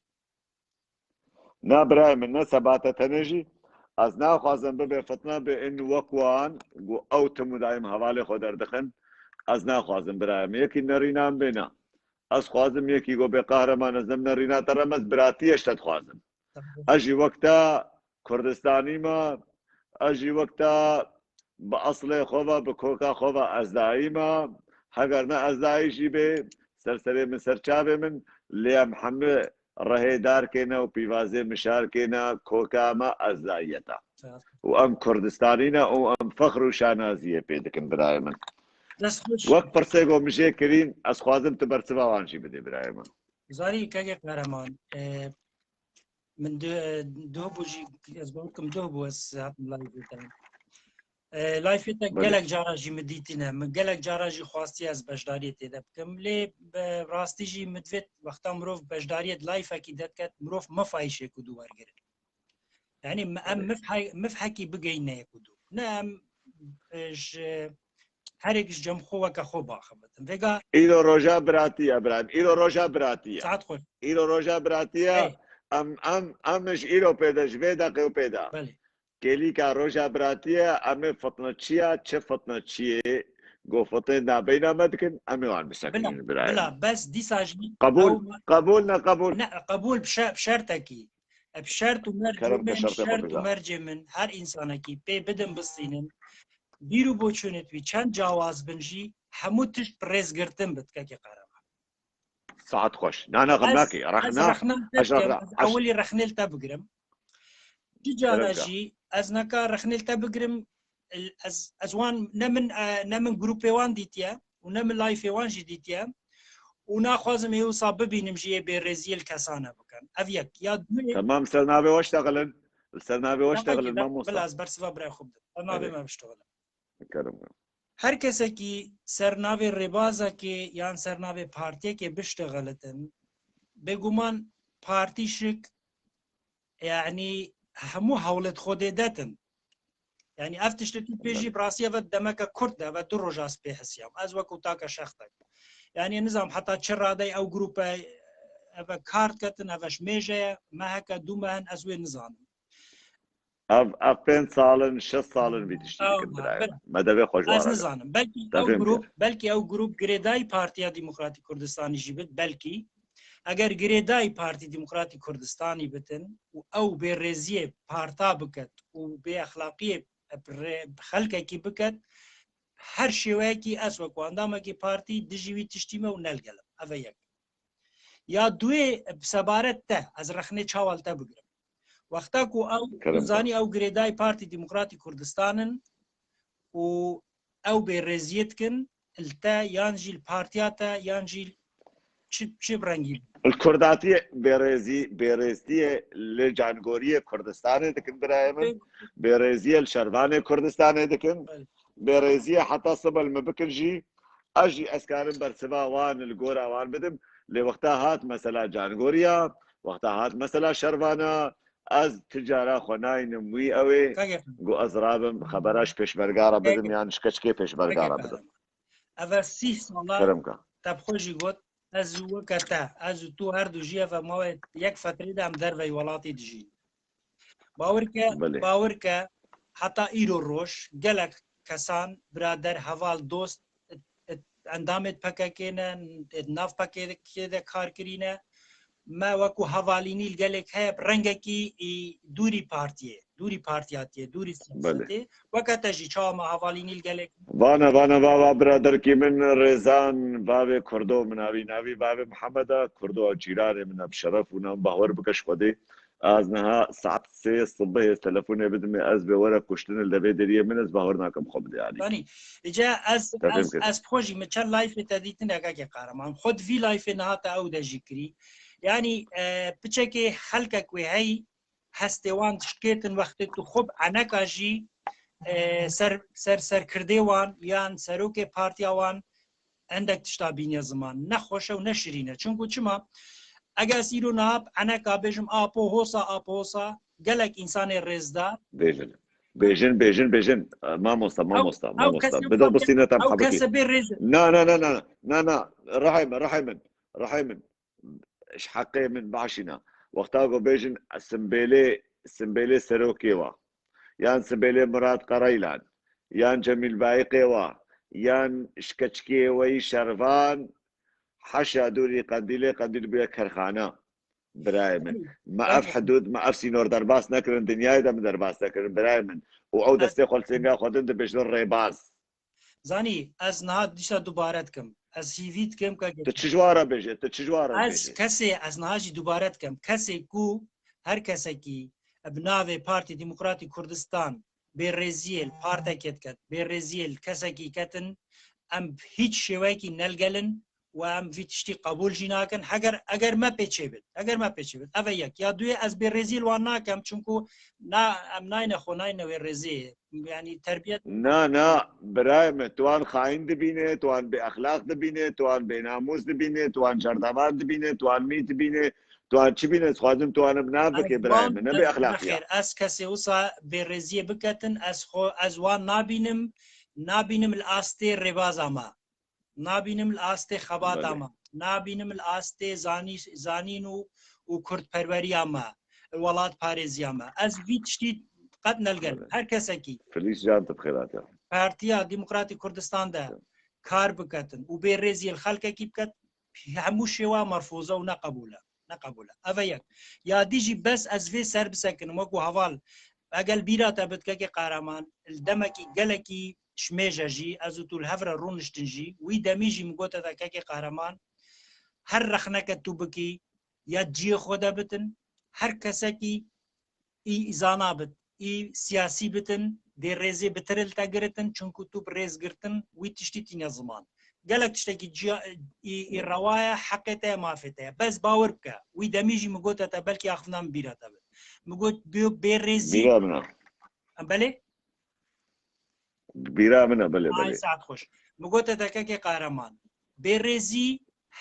Na birayê min, ne seba te tenê jî. Ez naxwazim bibe fitne bi in wek wan, ku ew tim û daîm hevalê xwe derdixin. Ez naxwazim birayê min. Yekî nerînan bêna. Ez xwazim yekî ku bê qahreman ez dem nerîna te re, ez biratiyê ji te dixwazim. Ez jî wek te Kurdistanî me, ez jî wek te bi eslê xwe ve, bi koka xwe ve ezdayî me. Heger ne ezdayî jî bê, ser serê min, ser çavê min, lê em hemî rehê darkê ne û pîvazê mişarkê ne, koka me ezdayiyet e. Û em Kurdistanî ne û em fexr û şanaziyê pê dikin birayê min. Dest xweş. Wek pirsê ku min jê kirîn, ez xwazim tu bersiva wan jî bidê birayê min. Zarî kekê Qehreman, e, Min du-, duh bû jî, ez bawer kim duh bû ez hatim live te. E, layfê te Belê. gelek cara jî min dîtine, min gelek cara jî xwastiye ez beşdariyê tê de bikim. Lê bi rastî jî min divêt wexta mirov beşdariyê di layfekî de diket, mirov mifayîşê ku dû wergirin. Yani em mif-, mifhekî bigeyne ku dû. Ne em, e, ji her yek ji cem xwe weke xwe baxebitin. Vêga Îro roja biratî ye, Ibrahim. Îro roja biratî ye. Saet xweş. Îro roja biratî ye. Ey. Em, em, em ji îro pê de, ji vê deqê û pê de. Belê. Kêlîka roja biratî ye, em ê fitneçiya, çi fitneçiyê, go fitnê nabeyna me dikin, em ê wan bisekinînin, Bila, birayê bila, min. bes dîsa jî Qebûl, ew qebûl, ne qebûl. Ne, qebûl bi şe-, bi şertekî. E, bi şert û mercê Kerem ke min, şertê xwe şert û biza. mercê min, her însanekî pê bidin bistînin. Bîr û boçûnê wî çend cawaz bin jî, hemû tişt bi rêzgirtin bi kekê Qehreman. Saet xweş. Na, na, xem Ez, nakê. ez Rexna, rexna ez te rexna, bikim, ez ez ewilî rexnê li te bigirim. Çi cara Kerem ke. jî, ez neka rexnê li te bigirim, ez, ez wan, ne min, e, ne min grûpê wan dîtiye û ne min layfê wan jî dîtiye û naxwazim ê wisa bibînim jî ê bêrêziyê li kesane bikin. Ev yek. Ya duyê Temam, ser navê we ştexilin. Li ser navê we Ya ştexilin, belkî, mamosta. bila ez bersiva birayê xwe bidim. Ser navê Erê. me biştexilin. Kerem ke. Her kesekî ser navê rêbazekê yan ser navê partiyekê biştexilitin, bêguman partî şik, yanî hemû hewlêt xwe dê detin. Yanî ev tiştê tu pê jî Belê. bi rastî eve demeke kurt de, eve du roja ez pê hesiyam. Ez wekû take şextek. Yanî nizam heta çi radey ew grûpe eve kar diketin, eve ji mêje ye, meheke, du meh in, ez wê nizanim. Ev, ev pênc sal in, şeş sal in vî tiştî Ew, dikin, birayê bira. min. Me devê xwe ji Ez wan re nizanim. Belkî ew Devê min grûp, pê. belkî ew grûp girêdayî Partiya Demokratîk Kurdistanî jî bit, belkî. Eger girêdayî Partî Demokratîk Kurdistanî bitin û ew bêrêziyê parta biket û bêexlaqiyê bi rê-, bi xelkekî biket, her şêweyekî ez wekû endamekî partî dijî wî tiştî me û ne li gel im. Ev e yek. Ya duyê, bi sebaret te, ez rexnê çawa li te bigirim. Wexta ku ew, Kerem tu zanî, ew girêdayî Partî Demokratîk Kurdistan in û ew bêrêziyê dikin li te, yan jî li partiya te, yan jî çi, çi bi rengî? Li Kurdatiyê bêrêzî, bêrêziyê li cangoriyê Kurdistanê dikin, birayê min. Pê- Bêrêziyê li şervanê Kurdistanê dikin. Belê. Bêrêziyê heta sibe li min bikin jî, ez jî ez karim bersiva wan li gora wan bidim. Lê wexta hat mesela cangoriya, wexta hat mesela şervana, ez ti cara xwe nayînim wî ew ê, Kake. got ez rabim xebera ji pêşmerga re bidim Kake. yan ji keçikê pêşmerga re Kake. bidim. Eve sîh sala Kerem ke. te bi xwe jî got, ez û weke te, ez û tu her du jî eve mawê yek fetrê de em derveyî welatê dijîn. Bawer ke, Belê. bawer ke heta îro roj gelek kesan, birader, heval, dost, it, it, endamê P K K ne, it, nav P K K de kar kirîne. Me wekû hevalînî li gelek heye, bi rengekî î dûrî partiyê, dûrî partiyatiyê, dûrî Belê. siyasetê. Weke te jî çawa me hevalînî li gelek Vana, vana, va, va biraderkî min Rêzan, bavê Kurdo min avî navî, bavê Mihemed e, Kurdo cîranê min e, bi şeref û nam bahwer bike ji Xwedê. Ez niha saet sê sibehê telefonê bidimê, ez bê were kuştin li devê deriyê min, ez bahwer nakim xwe bidê alî. Yanî, îca ez, Te fêm ez, kir. ez bi xwe jî min çend layfê te dîtine kekê Kahraman. Xwe di vî layfê niha te ew de jî kirî. Yanî, e, piçekê xelkek wê hey, hestê wan dişkêtin wextê tu xwe bi eneka jî, e, ser, ser, serkirdê wan yan serokê partiya wan endek tişta bîniye ziman. Ne xweş e û ne şirîn e. Çunku çima? Ege ez îro niha bi eneka bêjim Apo Hosa, Apo Hosa, gelek însanê rêzdar. Bêjin. Bêjin, bêjin, bêjin. Mamosta, Ew, mamosta, ew mamosta. kes Bido bistîne tam ew xebitî. kese bê rêz e. Na, na, na, na, na, na. Rihê min, rihê min, rihê min. Ji heqê min başîne. Wexta ku bêjin simbêlê, simbêlê serokê wa, yan simbêlê Murat Qereylan, yan Cemîl Bayîqê wa, yan ji keçikê weyî şervan, heşa dûrî Qendîlê, Qendîl bûye kerxane. Birayê min. Me ev hidûd, me ev sînor derbas nekirin, dinyayê de min derbas nekirin, birayê min. Û ew destê xwe li sênga xwe din dibêjin rêbaz. Zanî, ez niha dîsa dubare dikim. Ez hîvî dikim ke Tu çi ji wan re bêje? Tu çi ji wan re bêje? Ez kesê, ez niha jî dubare dikim. Kesê ku, her kesekî bi navê Partî Demokratîk Kurdistan bêrêziyê li partekê diket, bêrêziyê li kesekî ketin, em bi hîç şêweyekî ne li gel in û em vî tiştî qebûl jî nakin. Heger, eger me pê çêbin, eger me pê çêbin. Ev e yek. Ya duyê ez bêrêzî li wan nakem, çunku na, em nayne xwe, nayne wê rêzê. Yanî terbiyet. Na, na, birayê min, tu wan xayîn dibîne, tu wan bêexlaq dibîne, tu wan bênamûs dibîne, tu wan cerdevar dibîne, tu wan mî dibîne, tu wan çi bîne, ez xwazim tu wan bi nav bike, birayê min, ne bêexlaqî ya. Nexêr, ez kesê wisa bêrêziyê biketin, ez xwe, ez wan nabînim, nabînim li astê rêbaza me. Nabînim li astê xebata me. Nabînim li astê zanî-, zanîn û, û kurdperweriya me, welatparêziya me. Ez vî tiştî qet nelgelim. Her kesekî. Filîs can, tu bi xêr hatiye. Partiya Demokratîk Kurdistan de kar biketin û bêrêziyê li xelkekî biket, hemû şêwa merfûze û neqebûl e. Neqebûl e. Ev e yek. Ya dî jî bes ez vê ser bisekinim, wekû heval, eger bîra te bit kekê Qehreman, li demekî gelekî çimêj e jî, ez û tu li hev re rûniştin jî, wî demî jî min gote te kekê Qehreman, her rexneke tu bikî, ya ciyê xwe de bitin, her kesekî î zana bit, î siyasî bitin, dê rêzê bi tiril te giritin, çunku tu bi rêz girtin wî tiştî tîne ziman. Gelek tiştekî ciya, î, î rewa ye, heqê te ye, mafê te ye. Bes bawer bike, wî demî jî min gote te, belkî axivinan bîra te bit. Min got, bê, bê rêzî. Bîra min e. Belê? Bîra min e, belê, belê. Ay, saet xweş. Min gote te kekê Qehreman. Bêrêzî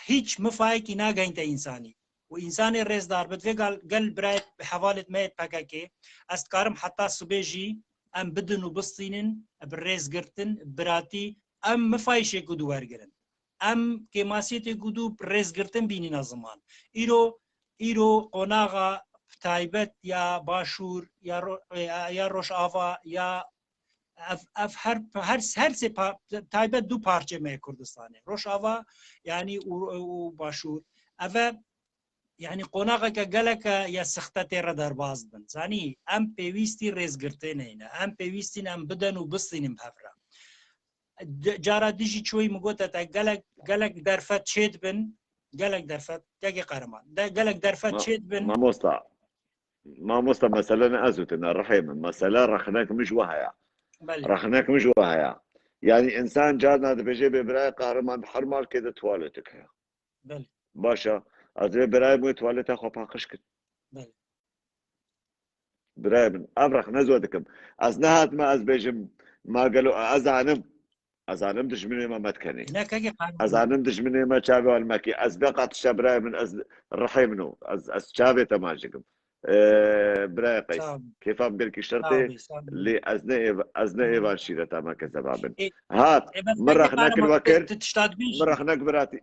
hîç mifayekî nagehînte însanî. Û însanê rêzdar bi vê gal, gel birayê hevalêt me yê P K K, ez dikarim heta sibê jî em bidin û bistînin, bi rêzgirtin, bi biratî, em mifayê şêk û dû wergirin. Em kêmasiyetê ku dû rêzgirtin bînîna ziman. Îro, îro qonaxa taybet ya Başûr, ya Ro-, ya, ya Rojava, ya ev, ev her, her, her sê pa-, taybet du parçê me yê Kurdistanê. Rojava, yanî û, û Başûr. Ev e, yanî qonaxeke geleke ya sixte tê re derbas bin. Zanî, em pêwîstî rêzgirtê neyne. Em pêwîstîn em biden û bistînin bi hev re. De-, cara dijî çoyî min gote te, gelek, gelek derfet çêdibin, gelek derfet, kekê Qehreman. De, gelek derfet Ma-, çêdibin. Mamosta, mamosta, mesele ne ez û tu ne, rihê min. Mesele rexnek min ji we heye. Belê. Rexnek min ji we heye. Yanî însan carna dibêje bê birayê Qehreman di her malkê de tuwaletik heye. Belê. Baş e, ez ê birayê min wê tuwaleta xwe paqij kin. Belê. Birayê min, ev rexne ez we dikim. Ez nehatime ez bêjim, ma gelo, ez zanim. Ez zanim dijminê me me dikenê. Ne, kekê Qehreman. Ez zanim dijminê me çavê wan mekê. Ez beqa tişta birayê min, ez rihê min o. Ez, ez çavê te maç dikim. Ee, birayê Qeys. Sağ ol. Kêfa min gelkî şert e. Sağ ol, sağ ol. Lê ez ne êv-, ez ne êvan şîreta me kezeba bin. Ê, Hat, ê, bes min kekê rexne kir Qehreman, we kir. Tu, tu tişta dibêjî. Min rexne kir biratî.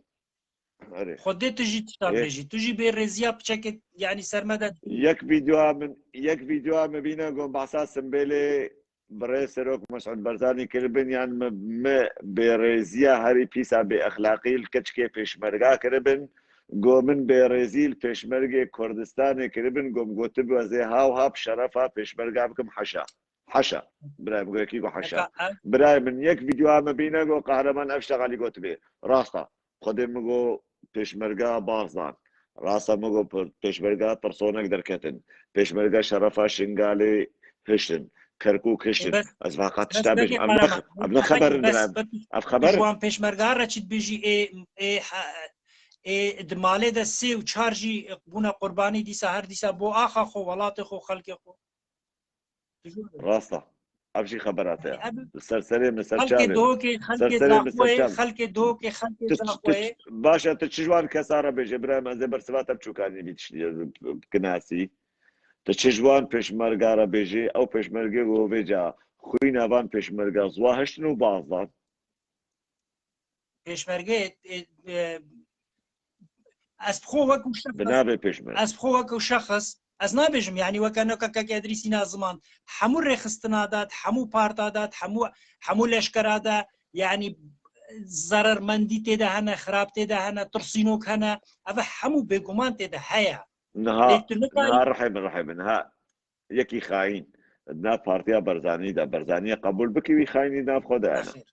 Erê. Xwedê tu jî tişta Ê. bêjî. Tu jî bê rêziya piçekê, yanî ser me de. Yek vîdeoya min, yek vîdeoya min bîne got behsa Simbêlê birê Serok Mesûd Barzanî kiribin, yan mi, mi bêrêziya herî pîsa bêexlaqî li keçikê pêşmerga kiribin. Got min bêrêzî li pêşmergê Kurdistanê kiribin, got min gotibû ez ê haw ha bi şerefa pêşmerga bikim, haşa. Haşa. Birayê min got, kî got haşa? Eka, ev Birayê min, yek vîdeoya min bîne got Qehreman ev ştex alî gotibê. Rast e. Xwedê min got pêşmerga Barzan. Rast e, min got pê-, pêşmerga pirsonek derketin. Pêşmerga şerefa Şingalê hiştin. Kerkûk hiştin. Ê, bes, Ez vaqa bes tişta bêjim. pekê Ev ne Qehreman, xe-, ev ne bes, xeber in bes, birayê min. bes, Ev xeber bes in. wan pêşmerga re çi dibêjî, ê, ê, ha-, ê, di malê de sê û çar jî bûne qurbanî dîsa, her dîsa bo axa xwe, welatê xwe, xelkê xwe. Rast e. Ev jî xebera te ye. Li ser serê min, ser çavê min. Xelkê Dihokê, xelkê Zaxoyê, xelkê Dihokê, xelkê Zaxoyê. Baş e, tu çi ji wan kesa re bêje, birayê min, ez ê bersiva te biçûkanî vî tiştî kinasî. Tu çi ji wan pêşmerga re bêje, ew pêşmergê ku vêca xwîna van pêşmerga ziwa hiştin û baz dan. Pêşmergeyê, e, e, ez bi xwe wekû şexs, Bi navê pêşmerge. ez bi xwe wekû şexs, ez nabêjim, yanî weke neka kek Edrîsî na ziman, hemû rêxistina de, hemû parta de, hemû, hemû leşkera de, yanî zerermendî tê de hene, xirab tê de hene, tirsînok hene, ev hemû bêguman tê de heye. Niha, Lê tu nikarî niha rihê min, rihê min, niha yekî xayîn di nav partiya Barzanî de, Barzaniyê qebûl bikî, wî xayînî di nav xwe de hene. Nexêr.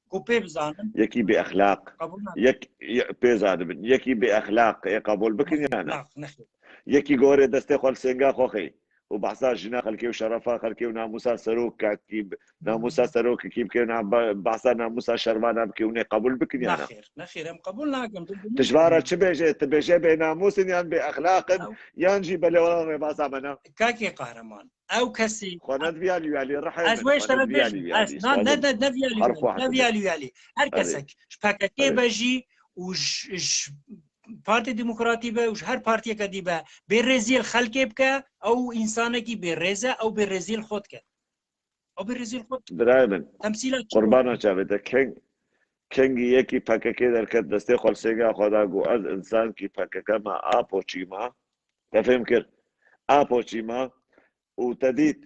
Ku pê bizanin. Yekî bêexlaq. Qebûl nakim. Yek, ye, pê zanibin. Yekî bêexlaq, ê qebûl bikin ya ne? Nexêr, nexêr. Yekî gorê destê xwe li sênga xwe xê. û behsa jina xelkê û şerefa xelkê û namûsa serokekî, namûsa serokekî bike, na-, behsa namûsa şervana bike û nê qebûl bikin ya na? Nexêr, nexêr, em qebûl nakin. Tu ji van re çi bêje? Tu bêje bênamûs in yan bêexlaq in, yan jî belê wela rêbasa me ne? Kakê Qahreman, ew kesî Xwe ne diviyalî wiyalî, rihê min, xwe ne diviyalî wiyalî. Ez wê şeref bêjim. Ez, na, ne, ne, ne viyalî wiyalî, ne viyalî wiyalî. Her kesek ji P K K be jî û ji, ji Partê Demokratî be û ji her partiyeke dî be, bêrêziyê li xelkê bike, ew însanekî bêrêz e, ew bêrêziyê li xwe dike. Ew bêrêziyê li xwe dike. Birayê min, temsîla çi? Qurbana çavê te, keng, kengî yekî P K K derket destê xwe li sênga xwe da, got, ez însankî P K K me, apo çî me. Te fêm kir? Apo çî me? Û te dît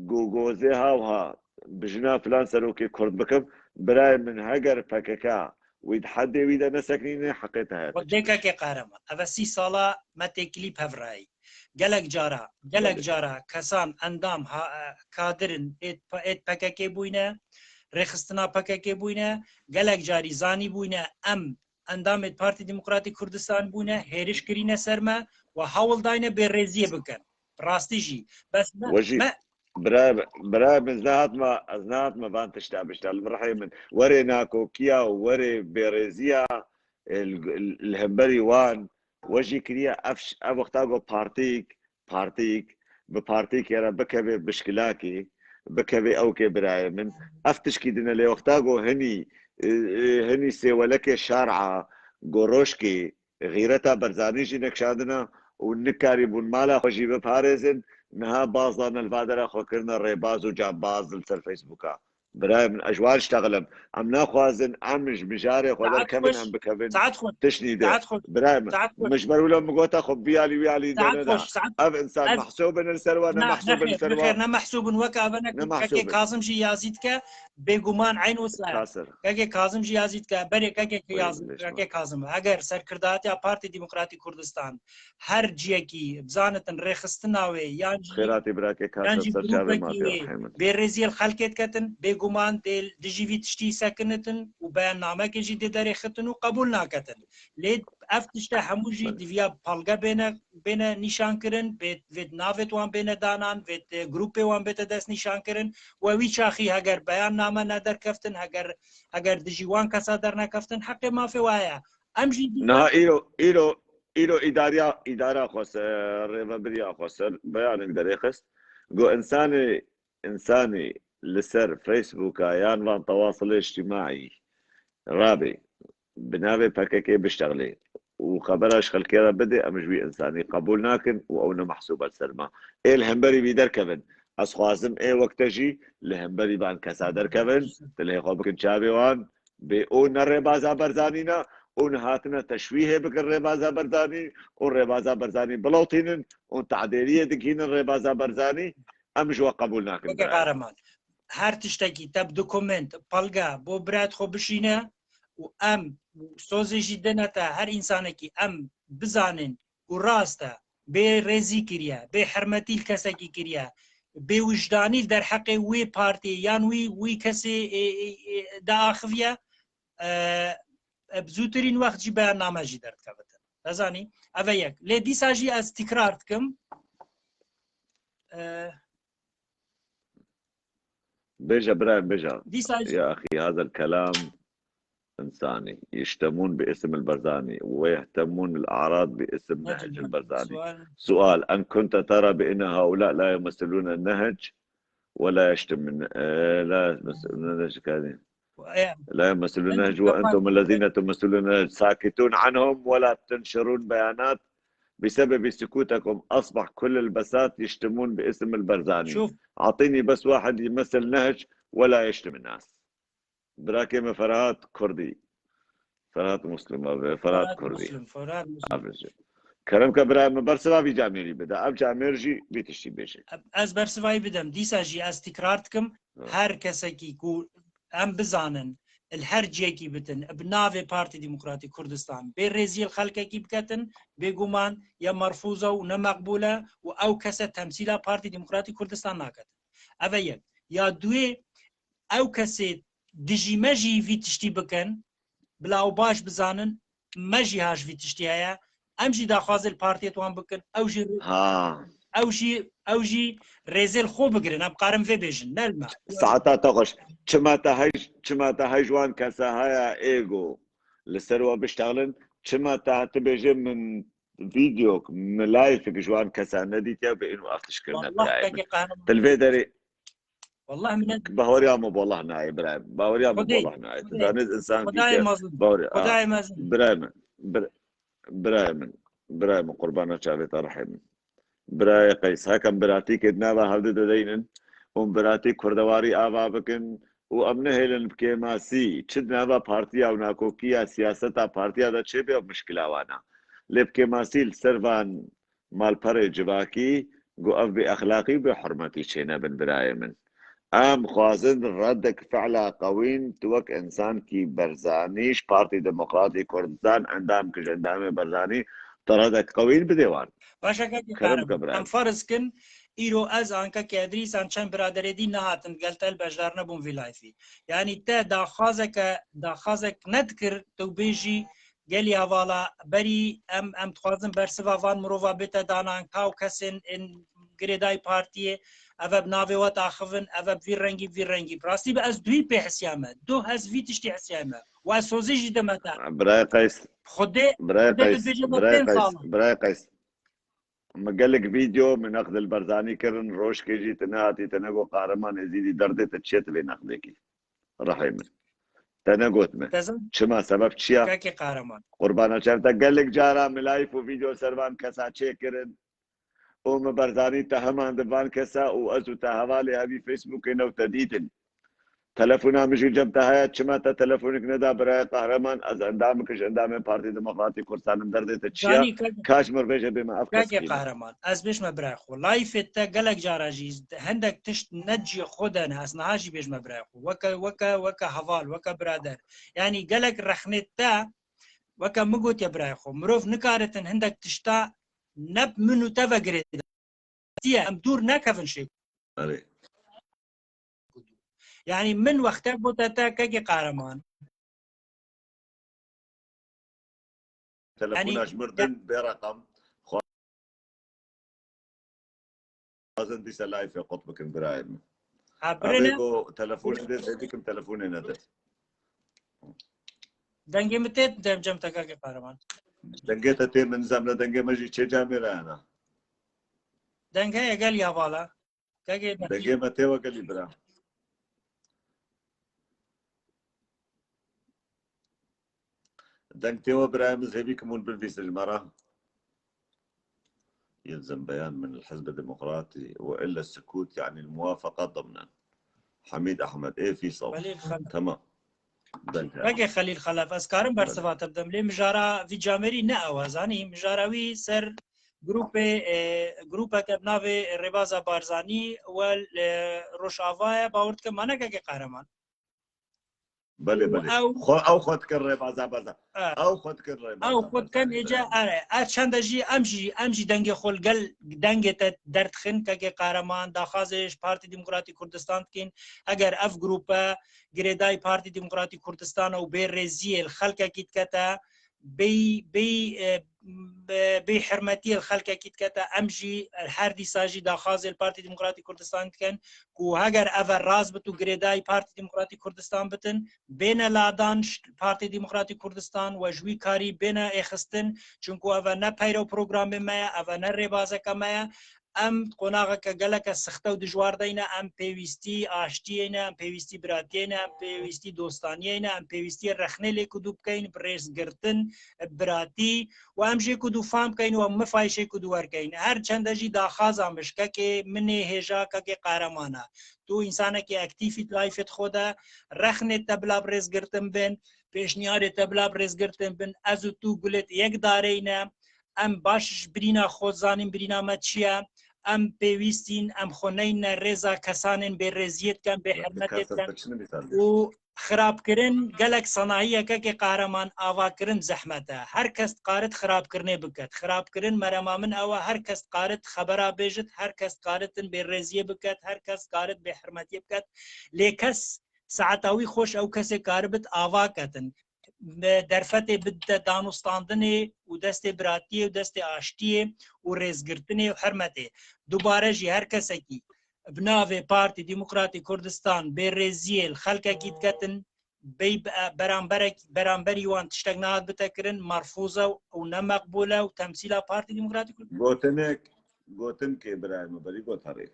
ku gozê ha wiha bi jina filan serokê kurd bikim, birayê min, heger P K K wî di hedê wî de nesekinîne, heqê te heye. Xwedê Kakê Qahreman, ev e sî sala me têkilî bi hev rayî. Gelek cara, gelek cara kesan, endam, ha, kadir in êd, êd P K K bûyne, rêxistina P K K bûyne, gelek carî zanî bûyne em endamê Partî Demokratîk Kurdistan bûne, hêriş kirîne ser me, we hewl dayne bêrêziyê bikin. Rastî jî. Bes me, we jî, me birayê, birayê min, ez nehatime, ez nehatime van tişta bişta. Li rihê min, werê nakokiya û werê bêrêziya, e, li, li hemberî wan, we jî kiriye ev ş-, ev wexta ku partîk, partîk bi partîkê re bikeve bişkilakê, bikeve ewkê, birayê min. Ev tişkî dine lê wexta ku hinî, e, e, hinî sêwelekê şar'a, goroşkê, xîreta Barzanî jî nekişandine û nikarîbûn mala xwe jî biparêzin, niha baz dane li va dera xwe kirine rêbaz û cambaz li ser Facebooka. Birayê min, ez ji wan diştexilim. Em naxwazin em ji mijarê xwe derkevin, em bikevin tiştî de. Saet xweş. Birayê min, saet xweş. Min ji ber wilo min gota xwe biyalî wiyalî de neda. Ev însan mehsûb in li ser we, ne mehsûb in li ser we. Nexêr, ne mehsûb in, weke eve ne. Kekê Kazim jî yazî dike, bêguman eyn wisa. Kekê Kazim jî yazî dike, berê Kekê Kazim, Kekê Kazim. Eger serkirdatiya Partî Demokratîk Kurdistan her ciyekî bizanitin rêxistina wê yan jî, xêratî birakê, yan jî grûpekî wê bêrêziyê li xelkê diketin, bêguman dê dijî vî tiştî sekinitin û beyannamekê jî dê derêxitin û qebûl naketin. Lê ev tişte hemû jî diviya palge bêne, bêne nîşankirin, bê, vê di navê wan bêne danan, vê di grûpê wan bête dest nîşankirin. We wî çaxî heger beyanname nederkeftin, heger, heger dijî wan kesa dernekeftin, heqê mafê we heye. Em jî dî- Niha îro, îro, îro îdariya, îdara xweser, rêvebiriya xweser beyanek derêxist. Got, însanê, însanî li ser Facebooka yan van tewasilê îctîmaî rabê, bi navê P K K biştexlê û xebera ji xelkê re bidê, em ji wî însanî qebûl nakin û ew ne mehsûb e li ser me. Ê li hemberî vî derkevin. Ez xwazim ê wek te jî li hemberî van kesa derkevin, dilê xwe bikin çavê wan. Bê û ne rêbaza Barzanî ne û ne hatine teşwîhê bikin rêbaza Barzanî û rêbaza Barzanî bilewtînin û tadêriyê digihînin rêbaza Barzanî, em ji we qebûl nakin. Weke birayê. Qahreman, her tiştekî te bi dokument, palge bo birayê xwe bişîne û em sozê jî dine te, her însanekî em bizanin û rast e, bê rêzî kiriye, bê hermetî li kesekî kiriye, bê wijdanî li derheqê wê partiyê yan wî, wî kesê, ê, ê, ê, diaxiviye, e, e, bi zûtirîn wext jî beyanname jî derdikevin. Dizanî? Ev e yek. Lê dîsa jî ez tîkrar dikim. E, Bêje, birayê min, bêje. Dîsa jî. يا أخي، هذا الكلام إنساني. يشتمون باسم البرزاني ويهتمون الأعراض باسم نهج نهج البرزاني. سؤال. سؤال، أن كنت ترى بأن هؤلاء لا يمثلون النهج ولا يشتم من، آه، لا يمثلون النهج كذا. لا يمثلون النهج وأنتم الذين تمثلون النهج ساكتون عنهم ولا تنشرون بيانات بسبب سكوتكم أصبح كل البسات يشتمون باسم البرزاني. شوف. أعطيني بس واحد يمثل نهج ولا يشتم الناس. Birakê me Ferhat Kurdî. Ferhat Muslim abi, Ferhat Kurdî. Muslim, Ferhat Muslim. Abi jî. Kerem ke birayê min bersiva vî camêrî bide. Ev camêr jî vî tiştî bêje. Ez bersivayî bidim. Dîsa jî ez tîkrar dikim. Hı. Her kesekî ku em bizanin, li her ciyekî bitin, bi navê Partî Demokratîk Kurdistan, bê rêziyê li xelkekî biketin, bêguman ya merfûz e û ne meqbûl e û ew kese temsîla Partî Demokratîk Kurdistan naketin. Ev e yek. Ya duyê, ew kesê dijî me jî vî tiştî bikin, bila ew baş bizanin, me jî ha ji vî tiştî heye, em jî daxwazê li partiyê wan bikin, ew jî Ha. Ew jî, ew jî rêzê li xwe bigirin. Em karin vê bêjin. Ne li me. Saeta te xweş. Çima te hej, çima te hej wan kesa haya êgo li ser we biştexlin? Çima te hati bêje min vîdeok, min live ji wan kesa nedîtiye bi ên û ev tişt kirine Wallah birayê min? Kekê Kahraman. Te li vê derê Wallah min ne Baweriya me bi Allah nayê birayê min. Baweriya me bi Xwedê, Allah nayê. Tu Xwedê. zanî insan Xwedayê dîtiye. mezin. Baweriya. Xwedayê mezin. Birayê min. Bir, birayê min. Birayê min. Qurbana çavê te rehê min. Birayê Qeys. Hekem biratîkê di nava hevdu de deynin. Hûn biratî kurdewarî ava bikin. Û em nehêlin bi kêmasî. Çi di nava partiya û nakokiya siyaseta partiya de çêbe ev mişkila wana. Lê bi kêmasî li ser van malperê civakî, ku ev bêexlaqî û bêhurmetî çênebin birayê min. Em xwazin redek fi'la qewîn tu wek însankî Barzanî ji Partî Demokratî Kurdistan, endamkî ji endamê Barzanî, tu redek qewîn bidê wan. Baş e, Kekê Kerem ke Kahraman. Birayê. Em ferz kin, îro ez an Kekê Edrîs an çend biraderê dî nehatin gel te li beşdar nebûn vî live-ê. Yanî te daxwazeke, daxwazek nedikir tu bêjî gelî hevala berî em, em dixwazin bersiva van mirova bête danan, ka û kesên ên girêdayî partiyê, ev e bi navê we daxivin, ev e bi vî rengî, bi vî rengî. Bi rastî bi ez duhî pê hisiya me. Duh ez vî tiştî hisiya me. Û ez sozî jî dime te. Birayê Qeys. Xwedê, Birayê Xwedê Qeys, dibêje me birayê pênc Qeys, sal in. Birayê Qeys. Me gelek vîdeo, me neqd li Barzanî kirin, rojkê jî tu nehatî, te nego Qahreman Êzîdî derdê te çi ye tu vê neqdê kî. Rehê min. Te negot me. Te zan- Çima, sebeb çi ya? Kekê Qahreman. Qurbana çav te gelek cara me live û vîdeo ser van kesa çêkirin. Û me Barzanî te heman di van kesa û ez û te hevalê hevî Facebookê new te dîtin. Telefona min jî cem te heye, çima te telefonik neda birayê Qahreman, ez endamik ji endamên Partî Demokratî Kurdistan im, derdê te çi ya? Zanî, Kekê, Kaş mir bêje bê me ev kes Kekê bîne. Qahreman, ez bêjme birayê xwe. Live-ê te gelek cara jî hindek tişt ne cihê xwe de ne, ez niha jî bêjme birayê xwe. Weke, weke, weke heval, weke birader. Yanî gelek rexnê te, weke min gotiye birayê xwe. Mirov nikaritin hindek tişta ne bi min û te ve girêdayî ye. Em dûr nekevin şêko. Erê. Yanî min wextek gote te Kekê Qahreman. Telefona Yanî ji mir din bê reqam. Xwazin dîsa live qut bikin birayê min. Ha, Avê birine. Go telefonê de zêdikim telefonê nedir. Dengê min tê dem cem te Kekê Qahreman. Dengê te tê min zem ne dengê me jî çê camê re yana. Deng heye gel ya vala. Kekê me. Dengê me tê we gelî bira. Deng tê we birayê min zêbî kim hûn binvîsin ji me re. يلزم بيان من الحزب الديمقراطي وإلا السكوت يعني الموافقة ضمنا. حميد أحمد، إيه فيصل. Xelîl Xelef. Tamam. Belki. Peki Xelîl Xelef, ez karim bersiva te bidim. Lê mijara vî camêrî ne ew e, zanî? Mijara wî ser grûpê, e, grûpeke bi navê Rêbaza Barzanî wel, e, Rojava ye, bawer dikim, ma ne Kekê Qahreman. Belê, belê. Ew xwe, ew xwe dikin Rêbaza Barzanî. Ew xwe dikin Rêbaza Barzanî. Ew xwe dikin êce, erê. Her çende jî em jî, em jî dengê xwe li gel dengê te derdixin, Kekê Qahreman, daxwazê ji Partî Demokratî Kurdistan dikin. Eger ev grûpe girêdayî Partî Demokratî Kurdistan û bê rêziyê li xelkekî dikete, bêyî, bêyî, e, bê, bêhirmetiyê li xelkekî dikete, em jî her dîsa jî daxwazê li Partî Demokratî Kurdistan dikin ku heger ev e rast bit û girêdayî Partî Demokratî Kurdistan bitin, bêne ladan ji Partî Demokratî Kurdistan we ji wî karî bêne êxistin, çunku ev e ne peyrew programê me ye, ev e ne rêbazeke me ye. Em qonaxeke geleke sixte û dijwar de yine, em pêwîstî aştiyê ne, em pêwîstî biratiyê ne, em pêwîstî dostaniyê ne, em pêwîstî rexnê lê ku dû bikeyin, bi rêzgirtin, bi biratî û em jê ku dû fam keyin û em mifayê şê ku dû werkeyin. Her çende jî daxaza min ji Kekê min ê hêja Kekê Qahreman e. Tu însanekî aktîf î di layfê xwe de, rexnê te bila bi rêzgirtin bin, pêşniyarê te bila bi rêzgirtin bin, ez û tu gulêt yek dareyne, em baş ji birîna xwe zanîn, birîna me çi ye, em pêwîstîn, em xwe neyne rêza kesanên bêrêziyê dikin, bêhirmetê dikin û xirabkirin gelek sanahiyeke ke Qahreman avakirin zehmet e. Her kes dikarit xirabkirinê biket. Xirabkirin merema min ew e, her kes dikarit xebera bêjit, her kes dikaritin bêrêziyê biket, her kes dikarit bêhirmetiyê biket. Lê kes saeta wî xweş ew kesê karibit ava ketin. derfetê bidite danûstandinê û destê biratiyê û destê aştiyê û rêzgirtinê û hermetê. Dubare jî her kesekî bi navê Partî Demokratî Kurdistan bêrêziyê li xelkekî diketin, bey be-, beramberek-, beramberî wan tiştek nehat bite kirin, merfûz e û ne meqbûl e û temsîla Partî Demokratî Kurdistan. Gotinek, gotinkê birayê min berî got herê.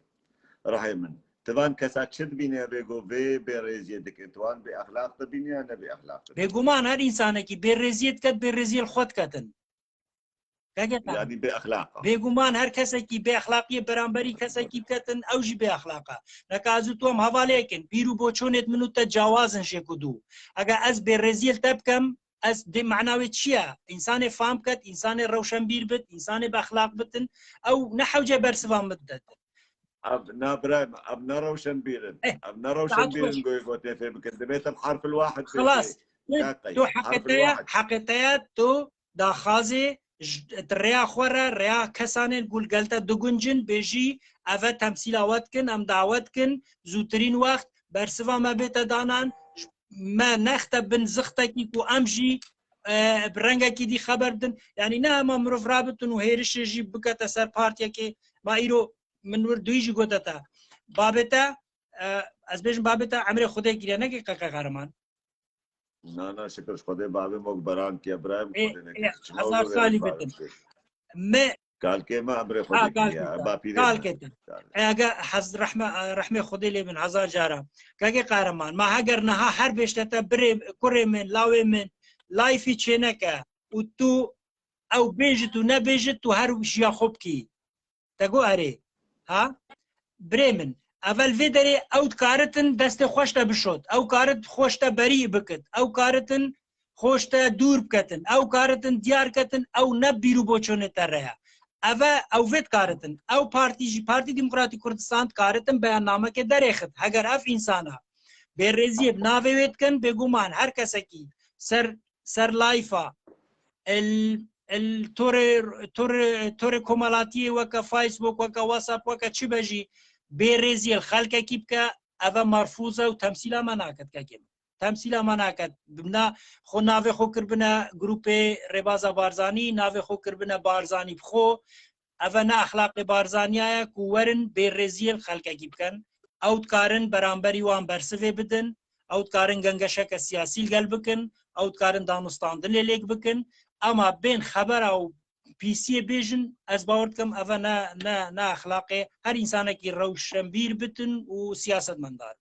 Rihê min. Ti van kesa çi dibîne rê ku vê bêrêziyê dike? Ti wan bêexlaq dibîne ya ne bêexlaq dibîne? Bêguman her însanekî bêrêziyê diket, bêrêziyê li xwe diketin. Keke Qahraman. Yanî bêexlaq e. Bêguman her kesekî bêexlaqiyê beramberî kesekî biketin, ew jî bêexlaq e. Neka ez û tu em hevalê yek in, bîr û boçonêt min û te cawaz in ji yek û du. Eger ez bêrêziyê li te bikem, ez dê mana wê çi ye? Însanê fam biket, însanê rewşenbîr bit, însanê bêexlaq bitin, ew ne hewce bersiva min didin. Ev ne birayê min, ev ne rewşenbîr in. Eh, Ev ne saet rewşenbîr xweş. in goyê gotê fê bikin. Dibê te bi harfil wahid bê Xelas. jê. Tu, Kaqey, tu harfil heqeteya, wahid. heqeteya tu daxazê ji, di rêya xwe re, rêya kesanên ku li gel te diguncin, bêjî, ev e temsîla we dikin, em dawet dikin, zûtirîn wext, bersiva me bête danan, me nexte bin zixtekî ku em jî, e, bi rengekî dî xeber bidin. Yanî ne hema mirov rabitin û hêrişê jî bikete ser partiyekê. Ma îro min wir duyî jî gote te. Babê te, e, ez bêjim babê te emrê Xwedê kiriye, neke Keke Qahraman. Na, na, şikir ji Xwedê bavê mok beran kiye, birayê min Ê, Xwedê ê, nekir. Çima hezar wilo salî vê bitin. Me Kalkê me emrê Xwedê Ha, kiriye, kalkê te. bapîrê me. Kalkê te. Kalkê. E, ege hez rehme, rehmê Xwedê lê bin hezar cara. Keke Qahraman, ma heger niha her bêjte te birê, kurê min, lawê min, layfî çêneke û tu ew bêjit û nebêjit, tu her jiya xwe bikî. Te got erê. Ha? Birê min. Evel vê derê ew dikaritin destê xweş te bişot. Ew karit xweş te berî bikit. Ew karitin xweş te dûr biketin. Ew karitin diyar ketin. Ew ne bîr û boçonê te re ye. Ev e, ew vê dikaritin. Ew partî jî, Partî Demokratîk Kurdistan dikaritin beyannamekê derêxit. Heger ev însana bêrêziyê bi navê wê dikin, bêguman her kesekî ser, ser layfa, el, el torê, torê, torê komelatiyê weke Facebook, weke WhatsApp, weke çi be jî bêrêziyê li xelkekî bike, ev e merfûz e û temsîla me naket kekê min. Temsîla me naket. Bimna xwe navê xwe kiribine grûpê Rêbaza Barzanî, navê xwe kiribine Barzanî bi xwe. Ev e ne exlaqê Barzaniya ye ku werin bêrêziyê li xelkekî bikin. Ew dikarin beramberî wan bersivê bidin, ew dikarin gengeşeke siyasî li gel bikin, ew dikarin danûstandinê lêk bikin. Ema bên xebera û pîsiyê bêjin, ez bawer dikim ev e ne, ne, ne exlaqê her însanekî rewşenbîr bitin û siyasetmendar.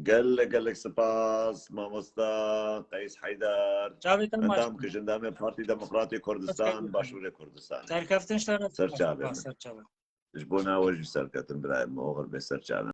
Gelek, gelek spas, mamosta Qeys Heydar. Çavê te maç Endam bin. Ki jindamê Partî Demokratî Kurdistan, Başûrê Kurdistan. Serkeftin ji te re Ser spas, çavê spas, min. Ser çavê. Ji bo nawe jî serketin birayê min, oxir bê ser çavê.